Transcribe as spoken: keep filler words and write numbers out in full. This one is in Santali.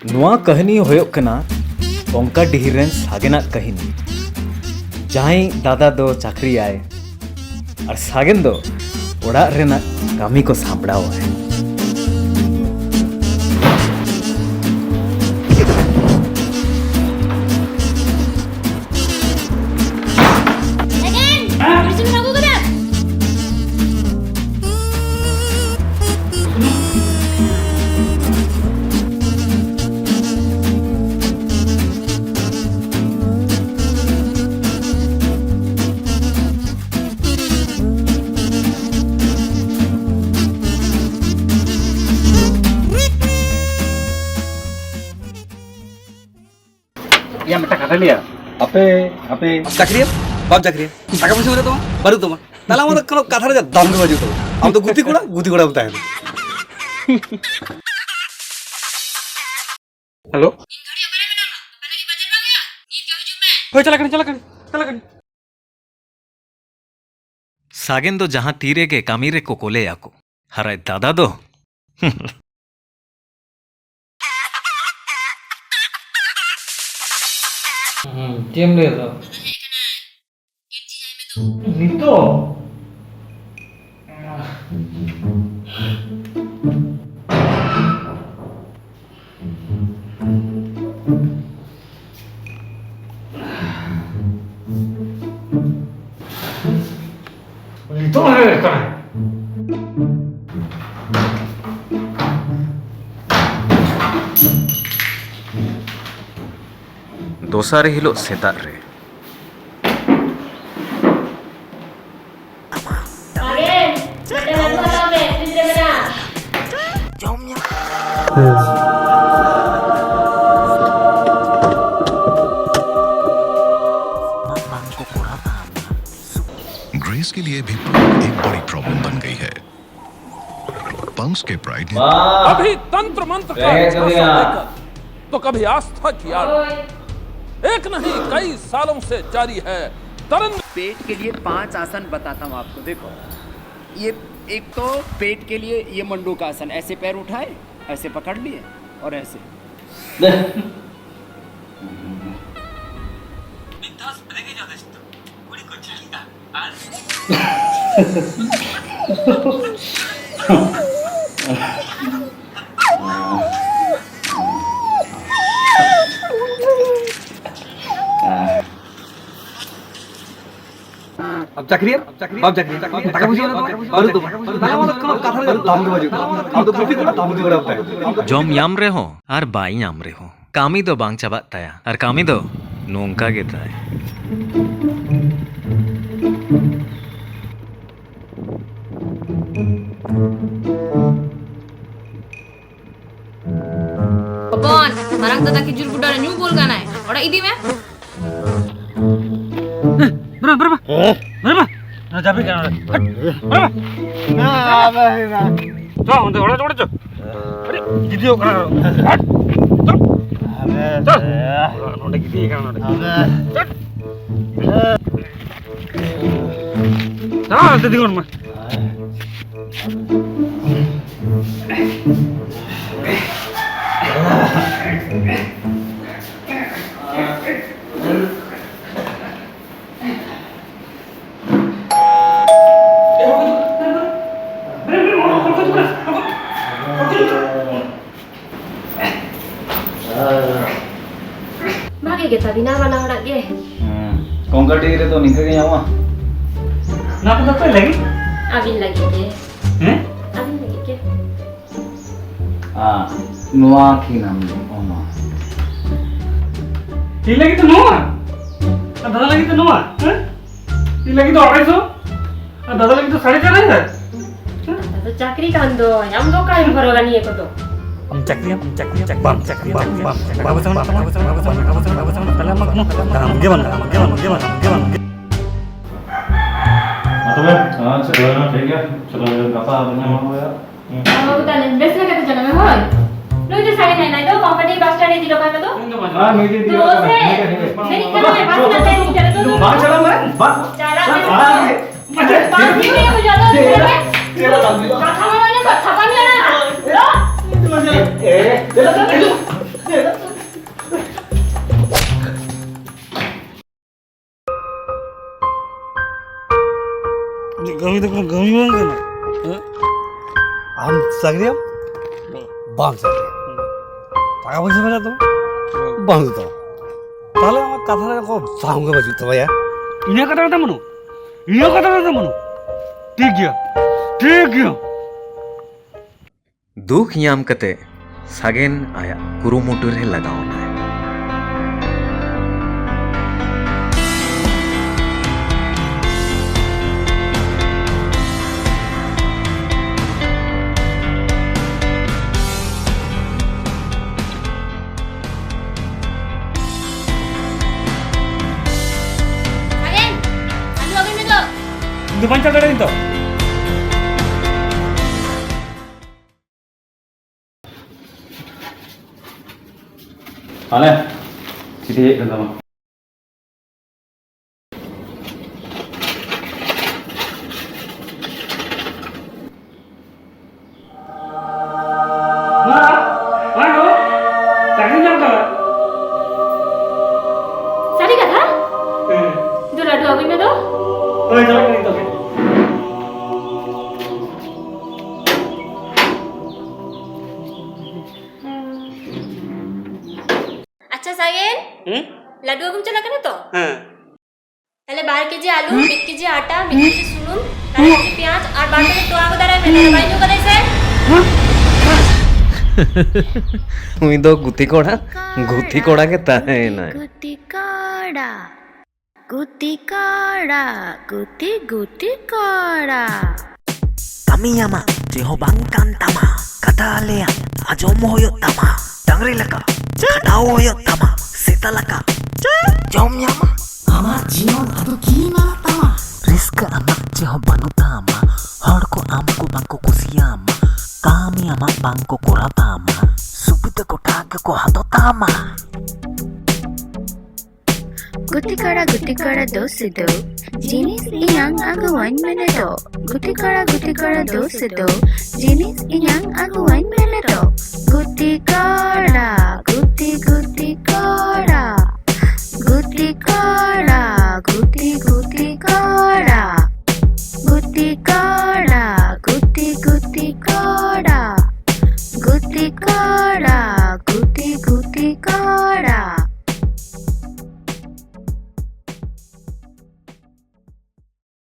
ᱱᱚᱣᱟ ᱠᱟᱹᱦᱱᱤ ᱦᱩᱭᱩᱜ ᱠᱟᱱᱟ ᱠᱚᱝᱠᱟᱰᱤᱦᱤ ᱨᱮᱱ ᱥᱟᱜᱮᱱᱟᱜ ᱠᱟᱹᱦᱱᱤ᱾ ᱡᱟᱦᱟᱸᱭ ᱫᱟᱫᱟ ᱫᱚ ᱪᱟᱹᱠᱨᱤᱭᱟᱭ ᱟᱨ ᱥᱟᱜᱮᱱ ᱫᱚ ᱚᱲᱟᱜ ᱨᱮᱱᱟᱜ ᱠᱟᱹᱢᱤ ᱠᱚ ᱥᱟᱢᱵᱲᱟᱣᱟᱭ᱾ ᱥᱟᱜᱮᱱ! ᱵᱤᱨ ᱥᱩᱱᱩᱢ ᱟᱹᱜᱩ ᱠᱟᱫᱟᱢ? ᱭᱟ, ᱢᱤᱫᱴᱟᱝ ᱠᱟᱛᱷᱟ ᱞᱟᱹᱭᱟ᱾ ᱟᱯᱮ, ᱟᱯᱮ᱾ ᱪᱟᱹᱠᱨᱤᱭᱟᱢ? ᱵᱟᱢ ᱪᱟᱹᱠᱨᱤᱭᱟ? ᱴᱟᱠᱟ ᱯᱚᱭᱥᱟ ᱢᱮᱱᱟᱜ ᱛᱟᱢᱟ? ᱵᱟᱹᱱᱩᱜ ᱛᱟᱢᱟ? ᱛᱟᱦᱞᱮ ᱟᱢᱟᱜ ᱫᱚ ᱠᱳᱱᱳ ᱠᱟᱛᱷᱟ ᱨᱮᱭᱟᱜ ᱫᱟᱢ ᱜᱮ ᱵᱟᱹᱱᱩᱜ ᱛᱟᱢᱟ᱾ ᱟᱢ ᱫᱚ ᱜᱩᱛᱤ ᱠᱚᱲᱟ, ᱜᱩᱛᱤ ᱠᱚᱲᱟ ᱜᱮᱢ ᱛᱟᱦᱮᱱᱟ᱾ ᱦᱮᱞᱳ᱾ ᱱᱤᱛ ᱜᱷᱟᱹᱲᱤᱡ ᱚᱠᱟᱨᱮ ᱢᱮᱱᱟᱢᱟ? ᱟᱯᱮ ᱞᱟᱹᱜᱤᱫ ᱵᱟᱡᱟᱨ ᱵᱟᱝ ᱦᱩᱭᱩᱜᱼᱟ? ᱱᱤᱛ ᱜᱮ ᱦᱤᱡᱩᱜ ᱢᱮ᱾ ᱦᱳᱭ, ᱪᱟᱞᱟᱜ ᱠᱟᱹᱱᱟᱹᱧ, ᱪᱟᱞᱟᱜ ᱠᱟᱹᱱᱟᱹᱧ, ᱪᱟᱞᱟᱜ ᱠᱟᱹᱱᱟᱹᱧ᱾ ᱥᱟᱜᱮᱱ ᱫᱚ ᱡᱟᱦᱟᱸ ᱛᱤ ᱨᱮᱜᱮ ᱠᱟᱹᱢᱤ ᱨᱮᱠᱚ ᱠᱳᱞᱮᱭᱟ ᱠᱚ᱾ ᱟᱨ ᱟᱡ ᱫᱟᱫᱟ ᱫᱚ ᱦᱩᱸ, ᱪᱮᱫ ᱮᱢ ᱞᱟᱹᱭ ᱫᱟ? ᱱᱤᱛᱚᱜ? ᱱᱤᱛᱚᱜ ᱦᱮᱡ ᱠᱟᱱᱟᱭ᱾ ᱫᱚᱥᱟᱨ ᱦᱤᱞᱳᱜ ᱥᱮᱛᱟᱜ ᱨᱮ᱾ ᱟᱨᱮ, ᱢᱤᱫᱴᱟᱝ ᱞᱟᱹᱰᱩ ᱦᱟᱛᱟᱣ ᱢᱮ, ᱯᱷᱨᱤᱡᱽ ᱨᱮ ᱢᱮᱱᱟᱜᱼᱟ᱾ ग्रेस के लिए भी एक बड़ी प्रॉब्लम बन गई है। पंक्स के प्राइड ने वाह! अभी तंत्र मंत्र का कह अच्छा दिया। असर देखकर तो कभी आस्था की आड़, एक नहीं, कई सालों से जारी है दरिंद पेट के लिए पांच आसन बताता हूँ आपको। देखो, ये एक तो पेट के लिए ये मंडूकासन, ऐसे पैर उठाए, ऐसे पकड़ लिए और ऐसे। ᱫᱮ᱾ ᱢᱤᱫ ᱫᱷᱟᱣ ᱥᱯᱨᱮ ᱜᱮ ᱡᱚᱛᱷᱮᱥᱴᱚ᱾ ᱠᱩᱲᱤ ᱠᱚ ᱪᱷᱟᱹᱲᱤᱜᱼᱟ᱾ ᱟᱨ ᱟᱢ ᱪᱟᱹᱠᱨᱤᱭᱟᱢ? ᱵᱟᱢ ᱪᱟᱹᱠᱨᱤᱭᱟ? ᱴᱟᱠᱟ ᱯᱩᱭᱥᱟᱹ ᱢᱮᱱᱟᱜ ᱛᱟᱢᱟ? ᱵᱟᱹᱱᱩᱜ ᱛᱟᱢᱟ? ᱛᱟᱦᱞᱮ ᱟᱢᱟᱜ ᱫᱚ ᱠᱳᱱᱳ ᱠᱟᱛᱷᱟ ᱨᱮ ᱫᱟᱢ ᱜᱮ ᱵᱟᱹᱱᱩᱜ ᱛᱟᱢᱟ᱾ ᱟᱢ ᱫᱚ ᱯᱨᱚᱛᱮᱠ ᱠᱚᱱᱚ ᱫᱟᱢ ᱜᱮ ᱵᱟᱹᱱᱩᱜ ᱛᱟᱢᱟ᱾ ᱡᱚᱢ ᱧᱟᱢ ᱨᱮᱦᱚᱸ ᱟᱨ ᱵᱟᱭ ᱧᱟᱢ ᱨᱮᱦᱚᱸ, ᱠᱟᱹᱢᱤ ᱫᱚ ᱵᱟᱝ ᱪᱟᱵᱟᱜ ᱛᱟᱭᱟ, ᱟᱨ ᱠᱟᱹᱢᱤ ᱫᱚ ᱱᱚᱝᱠᱟ ᱜᱮ ᱛᱟᱭ᱾ ᱦᱚᱯᱚᱱ, ᱢᱟᱨᱟᱝ ᱫᱟᱫᱟ ᱠᱷᱤᱡᱩᱨ ᱜᱚᱰᱟ ᱨᱮ ᱧᱩ ᱵᱚᱞ ᱠᱟᱱᱟᱭ, ᱚᱲᱟᱜ ᱤᱫᱤ ᱢᱮ᱾ ᱵᱨᱟ, ᱵᱨᱟ, ᱵᱨᱟ᱾ ᱵᱨᱟ, ᱵᱨᱟ᱾ ᱱᱚᱣᱟ ᱪᱟᱵᱤ ᱠᱟᱱᱟ ᱱᱚᱰᱮ᱾ ᱦᱟᱴ, ᱵᱨᱟ, ᱵᱨᱟ᱾ ᱪᱚ, ᱚᱱᱛᱮ ᱚᱲᱟᱜ ᱪᱚ, ᱚᱲᱟᱜ ᱪᱚ᱾ ᱟᱹᱰᱤ ᱜᱤᱫᱤᱭᱚᱜ ᱠᱟᱱᱟ᱾ ᱦᱟᱴ, ᱪᱚ᱾ ᱪᱚ᱾ ᱱᱚᱰᱮ ᱜᱤᱫᱤᱭ ᱠᱟᱱᱟ ᱱᱚᱰᱮ᱾ ᱪᱚ᱾ ᱪᱚ, ᱚᱱᱛᱮ ᱛᱤᱸᱜᱩᱱ ᱢᱮ᱾ ᱵᱷᱟᱜᱮ ᱜᱮ ᱛᱟᱵᱤᱱᱟ ᱵᱟᱱᱟ ᱦᱚᱲᱟᱜ ᱜᱮ᱾ ᱦᱮᱸ, ᱠᱚᱝᱠᱟᱴᱤ ᱨᱮᱫᱚ ᱱᱤᱝᱠᱟᱹ ᱜᱮ ᱧᱟᱢᱚᱜᱼᱟ᱾ ᱱᱚᱣᱟ ᱠᱚᱫᱚ ᱚᱠᱚᱭ ᱞᱟᱹᱜᱤᱫ? ᱟᱹᱵᱤᱱ ᱞᱟᱹᱜᱤᱫ ᱜᱮ᱾ ᱦᱮᱸ? ᱟᱹᱵᱤᱱ ᱞᱟᱹᱜᱤᱫ ᱜᱮ᱾ ᱟᱨ ᱱᱚᱣᱟ ᱠᱤᱱ ᱟᱢ ᱞᱟᱹᱜᱤᱫ, ᱚ, ᱱᱚᱣᱟ᱾ ᱤᱧ ᱞᱟᱹᱜᱤᱫ ᱫᱚ ᱱᱚᱣᱟ? ᱟᱨ ᱫᱟᱫᱟ ᱞᱟᱹᱜᱤᱫ ᱫᱚ ᱱᱚᱣᱟ? ᱦᱮᱸ? ᱤᱧ ᱞᱟᱹᱜᱤᱫ ᱫᱚ ᱟᱲᱟᱭᱥᱚ? ᱟᱨ ᱫᱟᱫᱟ ᱞᱟᱹᱜᱤᱫ ᱫᱚ ᱥᱟᱲᱮ ᱪᱟᱨ ᱦᱟᱡᱟᱨ? ᱫᱟᱫᱟ ᱫᱚ ᱪᱟᱹᱠᱨᱤ ᱠᱟᱱ ᱫᱚᱭ, ᱟᱢ ᱫᱚ ᱚᱠᱟᱨᱮᱢ ᱦᱚᱨᱚᱜᱟ ᱱᱤᱭᱟᱹ ᱠᱚᱫᱚ? ᱟᱢ ᱪᱟᱹᱠᱨᱤᱭᱟᱢ, ᱪᱟᱹᱠᱨᱤᱭᱟᱢ, ᱪᱟᱹᱠᱨᱤ, ᱵᱟᱢ ᱪᱟᱹᱠᱨᱤᱭᱟᱢ, ᱵᱟᱢ ᱪᱟᱹᱠᱨᱤᱭᱟᱢ, ᱵᱟᱢ ᱪᱟᱹᱠᱨᱤᱭᱟᱢ, ᱵᱟᱢ ᱪᱟᱹᱠᱨᱤᱭᱟᱢ, ᱛᱟᱦᱞᱮ ᱟᱢᱟᱜ ᱠᱳᱱᱳ ᱫᱟᱢ ᱜᱮ ᱵᱟᱹᱱᱩᱜᱼᱟ, ᱫᱟᱢ ᱜᱮ ᱵᱟᱹᱱᱩᱜᱼᱟ, ᱫᱟᱢ ᱜᱮ ᱵᱟᱹᱱᱩᱜᱼᱟ᱾ ᱢᱟ ᱛᱚᱵᱮ, ᱟᱪᱪᱷᱟ, ᱦᱳᱭ ᱢᱟ, ᱴᱷᱤᱠ ᱜᱮᱭᱟ, ᱪᱚᱞᱚ, ᱜᱟᱯᱟ ᱟᱨ ᱧᱟᱢ ᱟᱵᱚ ᱭᱟ᱾ ᱦᱩᱸ᱾ ᱵᱟᱹᱵᱩ ᱛᱟᱦᱞᱮ ᱵᱮᱥ ᱞᱮᱠᱟᱛᱮ ᱪᱟᱞᱟᱜ ᱢᱮ, ᱦᱳᱭ᱾ ᱱᱩᱭ ᱫᱚ ᱥᱟᱲᱮ ᱱᱟᱭ ᱱᱟᱭ ᱫᱚ, ᱠᱚᱢᱯᱟᱱᱤ ᱵᱟᱥ ᱥᱴᱮᱱᱰ ᱨᱮ ᱤᱫᱤ ᱦᱚᱴᱚ ᱠᱟᱭ ᱢᱮ ᱫᱚ᱾ ᱤᱧ ᱫᱚ ᱵᱟᱹᱧ ᱫᱩ ᱪᱟᱞᱟᱜᱼᱟ᱾ ᱥᱮ, ᱦᱮᱸ, ᱦᱮᱸ, ᱦᱮᱸ᱾ ᱫᱮᱨᱤᱜ ᱠᱟᱱᱟ, ᱵᱟᱥ ᱥᱴᱮᱱᱰ ᱨᱮ ᱤᱫᱤ ᱦᱚᱴᱚ ᱠᱟᱭ ᱢᱮ᱾ ᱵᱟᱝ ᱪᱟᱞᱟᱜ ᱢᱮ, ᱵᱟᱝ᱾ ᱪᱟᱞᱟᱜ ᱢᱮ᱾ ᱵᱟᱝ ᱦᱤᱡᱩᱜ ᱢᱮ, ᱵᱩᱡᱷᱟᱹᱣ ᱫᱚ, ᱪᱮᱫ ᱮ ᱞᱟᱹᱭ ᱢᱮ᱾ ᱪᱮᱫ ᱮ ᱞᱟᱹᱭ ᱢᱮ᱾ ᱠᱟᱛᱷᱟ ᱢᱟ ᱵᱟᱝ ᱟᱸᱡᱚᱢ ᱫᱟ, ᱛᱷᱟᱯᱟ ᱢᱮᱭᱟ ᱱᱟ᱾ ᱫᱚ᱾ ᱮ, ᱫᱮᱞᱟ, ᱫᱮᱞᱟ, ᱫᱮᱞᱟ᱾ ᱩᱱᱤ ᱫᱚ ᱠᱳᱱᱳ ᱠᱟᱹᱢᱤ ᱵᱟᱝ ᱠᱟᱱᱟ᱾ ᱦᱮᱸ? ᱟᱢ ᱪᱟᱹᱠᱨᱤᱭᱟᱢ? ᱵᱟᱝ ᱪᱟᱹᱠᱨᱤᱭᱟᱢ᱾ ᱴᱟᱠᱟ ᱯᱚᱭᱥᱟ ᱢᱮᱱᱟᱜ ᱛᱟᱢᱟ? ᱵᱟᱹᱱᱩᱜ ᱛᱟᱢᱟ᱾ ᱛᱟᱦᱞᱮ ᱟᱢᱟᱜ ᱠᱟᱛᱷᱟ ᱨᱮ ᱠᱳᱱᱳ ᱫᱟᱢ ᱜᱮ ᱵᱟᱹᱪᱩᱜ ᱛᱟᱢᱟ ᱭᱟ᱾ ᱤᱧᱟᱹᱜ ᱠᱟᱛᱷᱟ ᱨᱮ ᱫᱟᱢ ᱵᱟᱹᱱᱩᱜ? ᱤᱧᱟᱹᱜ ᱠᱟᱛᱷᱟ ᱨᱮ ᱫᱟᱢ ᱵᱟᱹᱱᱩᱜ? ᱴᱷᱤᱠ ᱜᱮᱭᱟ, ᱴᱷᱤᱠ ᱜᱮᱭᱟ᱾ ᱫᱩᱠ ᱧᱟᱢ ᱠᱟᱛᱮ ᱥᱟᱜᱮᱱ ᱟᱭᱟᱜ ᱠᱩᱨᱩᱢᱩᱴᱩ ᱨᱮ ᱞᱟᱜᱟᱣ ᱮᱱᱟᱭ᱾ ᱥᱟᱜᱮᱱ, ᱟᱹᱞᱩ ᱟᱹᱜᱩᱭ ᱢᱮ ᱫᱚ᱾ ᱤᱧ ᱫᱚ ᱵᱟᱹᱧ ᱪᱟᱞᱟᱣ ᱫᱟᱲᱮᱭᱟᱜᱼᱟ ᱱᱤᱛᱚᱜ᱾ ᱦᱟᱱᱮ, ᱪᱤᱴᱷᱤ ᱦᱮᱡ ᱠᱟᱱ ᱛᱟᱢᱟ᱾ ᱢᱟ, ᱢᱟ ᱜᱚ, ᱪᱟᱹᱠᱨᱤ ᱧᱟᱢ ᱠᱟᱫᱟ᱾ ᱥᱟᱹᱨᱤ ᱠᱟᱛᱷᱟ? ᱦᱮᱸ᱾ ᱫᱩ ᱞᱟᱹᱰᱩ ᱟᱹᱜᱩᱭ ᱢᱮ ᱫᱚ᱾ ᱦᱳᱭ, ᱪᱟᱞᱟᱜ ᱠᱟᱹᱱᱟᱹᱧ ᱛᱚᱵᱮ᱾ ᱟᱪᱪᱷᱟ ᱥᱟᱜᱮᱱ, ᱦᱩᱸ? ᱞᱟᱹᱰᱩ ᱟᱹᱜᱩᱢ ᱪᱟᱞᱟᱜ ᱠᱟᱱᱟ ᱛᱚ? ᱦᱮᱸ᱾ ᱛᱟᱦᱞᱮ ᱵᱟᱨ ᱠᱮᱡᱤ ᱟᱹᱞᱩ, ᱢᱤᱫ ᱠᱮᱡᱤ ᱟᱴᱟ, ᱢᱤᱫ ᱠᱮᱡᱤ ᱥᱩᱱᱩᱢ, ᱛᱟᱦᱞᱮ ᱠᱮᱡᱤ ᱯᱮᱸᱭᱟᱡᱽ ᱟᱨ ᱵᱟᱨ ᱯᱮᱠᱮᱴ ᱛᱚᱣᱟ ᱟᱹᱜᱩ ᱫᱟᱨᱟᱭ ᱢᱮ᱾ ᱛᱟᱦᱞᱮ ᱵᱟᱭ ᱧᱩ ᱠᱟᱫᱟᱭ ᱥᱮ? ᱩᱱᱤ ᱫᱚ ᱜᱩᱛᱤ ᱠᱚᱲᱟ, ᱜᱩᱛᱤ ᱠᱚᱲᱟ ᱜᱮ ᱛᱟᱦᱮᱸᱭᱮᱱᱟᱭ᱾ ᱜᱩᱛᱤ ᱠᱚᱲᱟ, ᱜᱩᱛᱤ ᱠᱚᱲᱟ, ᱜᱩᱛᱤ, ᱜᱩᱛᱤ ᱠᱚᱲᱟ᱾ ᱠᱟᱹᱢᱤ ᱟᱢᱟᱜ ᱪᱮᱫ ᱦᱚᱸ ᱵᱟᱝ ᱠᱟᱱ ᱛᱟᱢᱟ, ᱠᱟᱛᱷᱟ ᱟᱞᱮᱭᱟᱜ ᱟᱸᱡᱚᱢ ᱦᱩᱭᱩᱜ ᱛᱟᱢᱟ, ᱰᱟᱝᱨᱤ ᱞᱮᱠᱟ ᱠᱷᱟᱴᱟᱣ ᱦᱩᱭᱩᱜ ᱛᱟᱢᱟ, ᱥᱮᱛᱟ ᱞᱮᱠᱟ ᱡᱚᱢ ᱧᱟᱢᱟ᱾ ᱟᱢᱟᱜ ᱡᱤᱭᱚᱱ ᱟᱫᱚ ᱠᱤ ᱢᱮᱱᱟᱜ ᱛᱟᱢᱟ? ᱨᱟᱹᱥᱠᱟᱹ ᱟᱢᱟᱜ ᱪᱮᱫ ᱦᱚᱸ ᱵᱟᱹᱱᱩᱜ ᱛᱟᱢᱟ, ᱦᱚᱲ ᱠᱚ ᱟᱢ ᱠᱚ ᱵᱟᱝ ᱠᱚ ᱠᱩᱥᱤᱭᱟᱢᱟ, ᱠᱟᱹᱢᱤ ᱟᱢᱟᱜ ᱵᱟᱝ ᱠᱚ ᱠᱚᱨᱟᱣ ᱛᱟᱢᱟ, ᱥᱩᱵᱤᱫᱷᱟ ᱜᱚᱴᱟ ᱜᱮᱠᱚ ᱦᱟᱛᱟᱣ ᱛᱟᱢᱟ᱾ ᱜᱩᱛᱤ ᱠᱚᱲᱟ, ᱜᱩᱛᱤ ᱠᱚᱲᱟ ᱫᱳᱥ ᱫᱚ, ᱡᱤᱱᱤᱥ ᱤᱧᱟᱝ ᱟᱹᱜᱩᱣᱟᱹᱧ ᱢᱮ ᱱᱤᱛᱚᱜ᱾ ᱜᱩᱛᱤ ᱠᱚᱲᱟ, ᱜᱩᱛᱤ ᱠᱚᱲᱟ ᱫᱳᱥ ᱫᱚ, ᱡᱤᱱᱤᱥ ᱤᱧᱟᱝ ᱟᱹᱜᱩᱣᱟᱹᱧ ᱢᱮ ᱱᱤᱛᱚᱜ᱾ ᱜᱩᱛᱤ ᱠᱚᱲᱟ, ᱜᱩᱛᱤ, ᱜᱩᱛᱤ